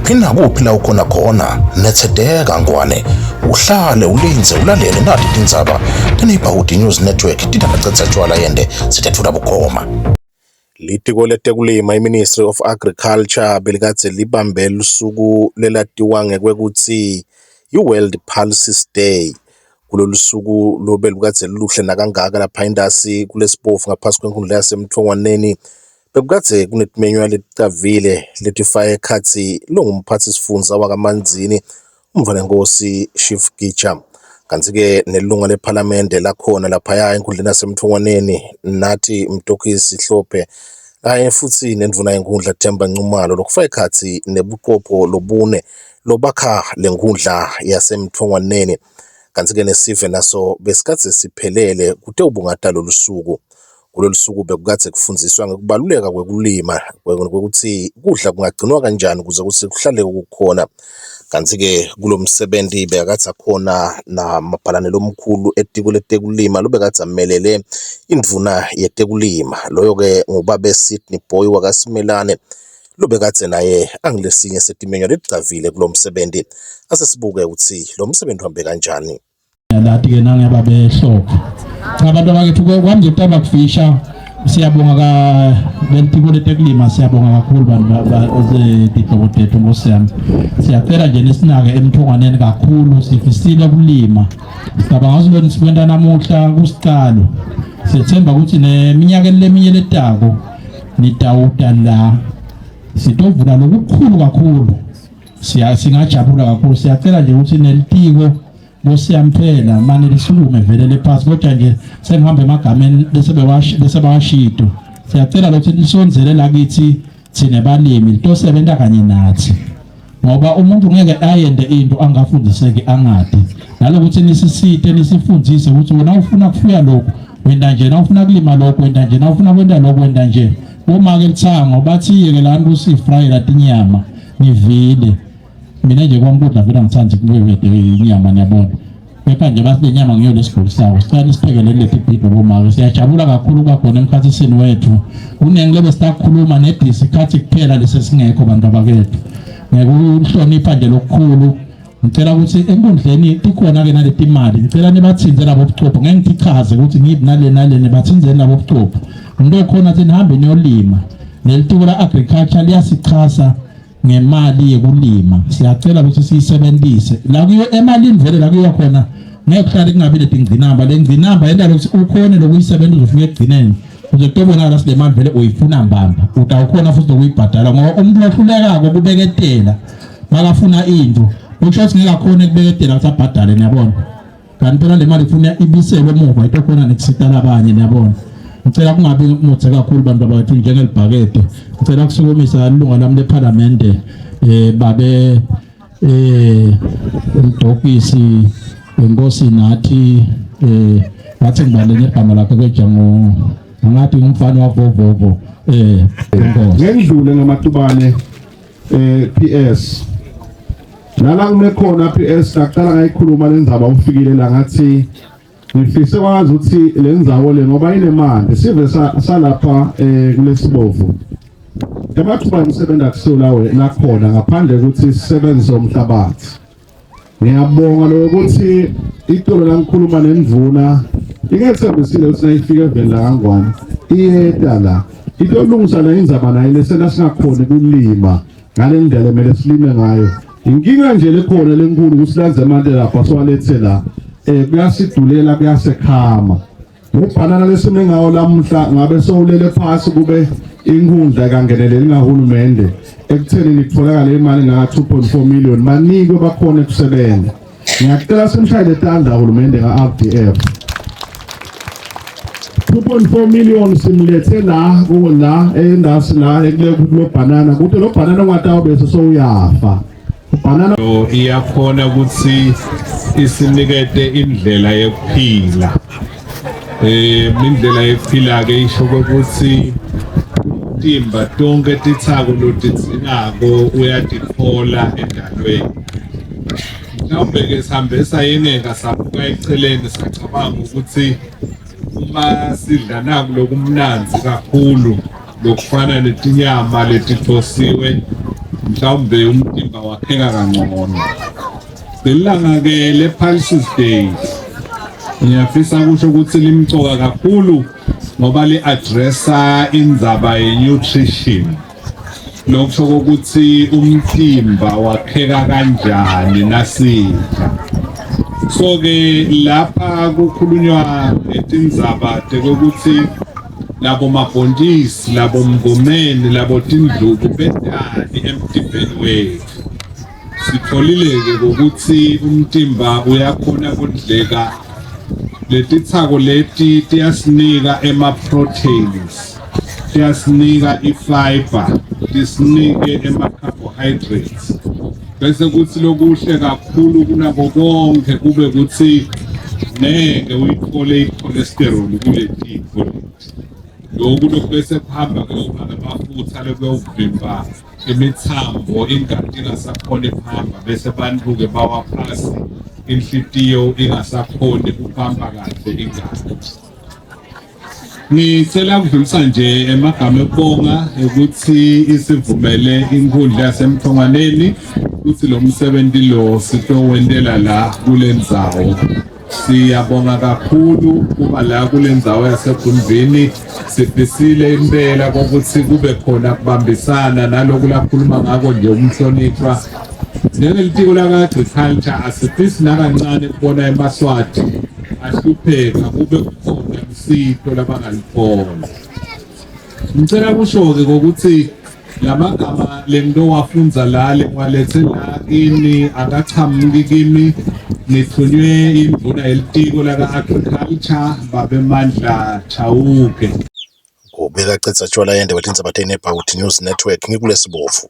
Kuphi nakuphi la ukhona khona, nethedeka Ngwane, uhlale ulindze ulalele nati tindzaba teNeighborhood News Network tindabacedza tshwala yende sitethula bukhoma. Litiko letekulima i-Ministry of Agriculture belikadze libambe lusuku lelatiwa ngekwekutsi yi-World Pulses Day. Kulolu suku lobe lukadze luluhle nakangaka lapha entasi kulesibovu ngaphasi kwenkundla yaseMthongwaneni Bekukadze kunetimenywa leticavile letifaka ekhatsi longumphatsisifundza wakaManzini, uMntfwanenkosi Chief Gija. Kantsi-ke nelilunga lephalamende lakhona laphaya enkhundleni yaseMtfongwaneni, Nathi Mtokisi Hlophe, kanye futsi nendvuna yenkhundla Themba Nxumalo, lokufaka ekhatsi nebuqopho lobune lobakha lenkhundla yaseMtfongwaneni. Kantsi-ke nesive naso besikadze siphelele kutewubungata lolusuku. Kulolu suku bekukadze kufundziswa ngekubaluleka kwekulima kwekutsi kudla kungagcinwa kanjani ukuze kutsi kuhlale kukhona. Kantsi-ke kulo msebenzi bekakadze akhona namabhalane lomkhulu etiko letekulima lobekadze amelele indvuna yetekulima. Loyo-ke ngubabe Sydney Boy wakaSimelane lobekadze naye angulesinye setimenywa leticavile kulo msebenzi. Ase sibuke kutsi lo msebenzi uhambe kanjani. Ngiyalat ke nangiyaba behloko. Cha abantu abakithi kwami nje kutaba kufisha siyabonga ka belitiko letekulima siyabonga kakhulu bantu tihlobo tethu nkosi yami. Siyacela nje nisinake emthongwaneni kakhulu sifisile ukulima. Sicabanga ukuthi lona sikwenta namuhla kusiqalo. Siyethemba ukuthi neminyaka leminye letako nitawuta la sitovula lokukhulu kakhulu. Siya singajabula kakhulu siyacela nje ukuthi nelitiko Nkosi mane lisukume vele lephasi kodwa nje sengihamba emagameni bese bawashito siyacela ukuthi lisondzele lakithi thina balimi litosebenza kanye nathi ngoba umuntu ngeke ayende into angafundiseki angadi nalokuthi nisisite nisifundise ukuthi wena ufuna kufuya lokhu wenda nje na ufuna kulima lokhu wenda nje na ufuna kwenta lokhu wenda nje bomake lithango bathi yekelani kusifrayela tinyama ngivile mina nje kwami kudla vele angithandi kubebede inyama niyabona kepha nje bathi le nyama ngiyo lesigulisayo sicela nisiphekele leti bhidlo bomake siyajabula kakhulu ukuba khona emkhathisini wethu kuningi lebe sitakukhuluma nedisi khathi kuphela lesi singekho bantu abakethu ngekuhlonipha nje lokukhulu ngicela ukuthi enkundleni tikhona ke naleti mali ngicela nibathinze labo buchopho ngeke ngitichaze ukuthi ngibi nale nale nibathinzeni labo buchopho umuntu okhona thi nihambe niyolima nelitiko la-agriculture liyasichasa ngemali yekulima siyacela ukuthi siyisebenzise la kuyo emalini vele la kuyo khona ngeke kuhlale kungabi letingcinamba le ngcinamba yenta ukuthi ukhone lokuyisebenzisa ufike ekugcineni kuze kutobonakala ukuthi le mali vele uyifuna mbamba utawukhona futhi nokuyibhadala ngoba umuntu ohlulekako kubeketela makafuna into kusho ukuthi ngeke akhone kubeketela ukuthi abhadale niyabona kanti phela le mali ifuna ibiselwe emuva itokhona nekusita labanye niyabona ngicela kungabi muthe kakhulu bantu abathi njengelibhakede ngicela kusukumisa ilunga lami lephalamende eh babe eh umdokisi inkosi nathi eh bathi ngibale ngegama lakhe kwejango ngathi ngumfana wavovovo eh inkosi ngendlule ngamatubane eh PS Lala ngime khona PS ngaqala ngayikhuluma le ndzaba ufikile la ngathi ngifise kwazi ukuthi le ndzawo le ngoba inemali sive salapha eh kulesibovu emathuba emisebenzi akusiwo lawe lakhona ngaphandle ukuthi sisebenzise umhlabathi ngiyabonga lokuthi itolo la ngikhuluma nendvuna ingethembisile ukuthi nayifika eveni lakangwane iyeta la into yolungisa la indzaba nayo lesena singakhoni kulima ngale ndlela emele silime ngayo inkinga nje lekhona lenkulu ukuthi lanze amanti lapha siwalethe la eh kuyasidulela kuyasekhama ubhanana lesime ngawo lamuhla ngabe sowulele phasi kube inkundla kangeneleli ngahulumende ekutheni nitholakale imali ngaka 2.4 million banikwe bakhona ukusebenza ngiyacela simshayele tandla uhulumende ka-RDF 2.4 million simlethe la la endasi la ekule kulo banana kuthi lo banana ungatawu bese sowuyafa banana iyakhona ukuthi isinikete indlela yekuphila eh indlela yekuphila ke isho ukuthi timba tonke tithako lotidzinako uyatitfola endalweni mhlawumbe-ke sihambe sayengeka sabuka eceleni sacabanga ukuthi uma sidla naku lokumnandzi kakhulu lokufana netinyama letitfosiwe. Mhlawumbe umtimba wakheka kangcono. Lelilanga-ke le-Pulses Day ngiyafisa kusho ukuthi limcoka kakhulu ngoba li-addressa indzaba ye-nutrition. Lokusho ukuthi umtimba wakheka kanjani nasidla. So ke lapha kukhulunywa ngetindzaba tekwekuthi labo mabhontshisi labo mngomeni labo tindlubu betani emtimbeni wethu. Sitholile-ke ukuthi umtimba uyakhona kudleka letitsako leti tiyasinika ema-proteins tiyasinika i-fiber tisinike ema-carbohydrates bese kuthi lokuhle kakhulu kunako konke kube kuthi ngeke uyithole i-cholesterol kule tifo leti. Lokhu lokhu bese kuhamba kuyoba ngamafutha lokuyovimba imithambo ingati ingasakhoni kuhamba bese bantu-ke bawa phasi inhlitiyo ingasakhoni kupampa kahle ingati. Ngicela ukudlulisa nje emagama ekubonga ukuthi isivumele inkundla yaseMthongwaneni ukuthi lo msebenzi lo sitowentela la kule ndzawo. Siyabonga kakhulu kuba la kule ndzawo yaseGundvwini sifisile impela kokuthi kube khona kubambisana naloku lakhuluma ngako nje umhlonishwa njengelitiko laka-agriculture asifisi nakancane kubona emaswati ahlupheka kube kukhona usito labangalithola. Ngicela kusho-ke ngokuthi lamagama lengitowafunza la lengiwalethe la kini akachamuki kimi ngithunywe indvuna yelitiko laka-agriculture babe Mandla Chauke. Kubeka Citsa Tshwala yende wetindzaba teNeighborhood News Network ngikulesibovu.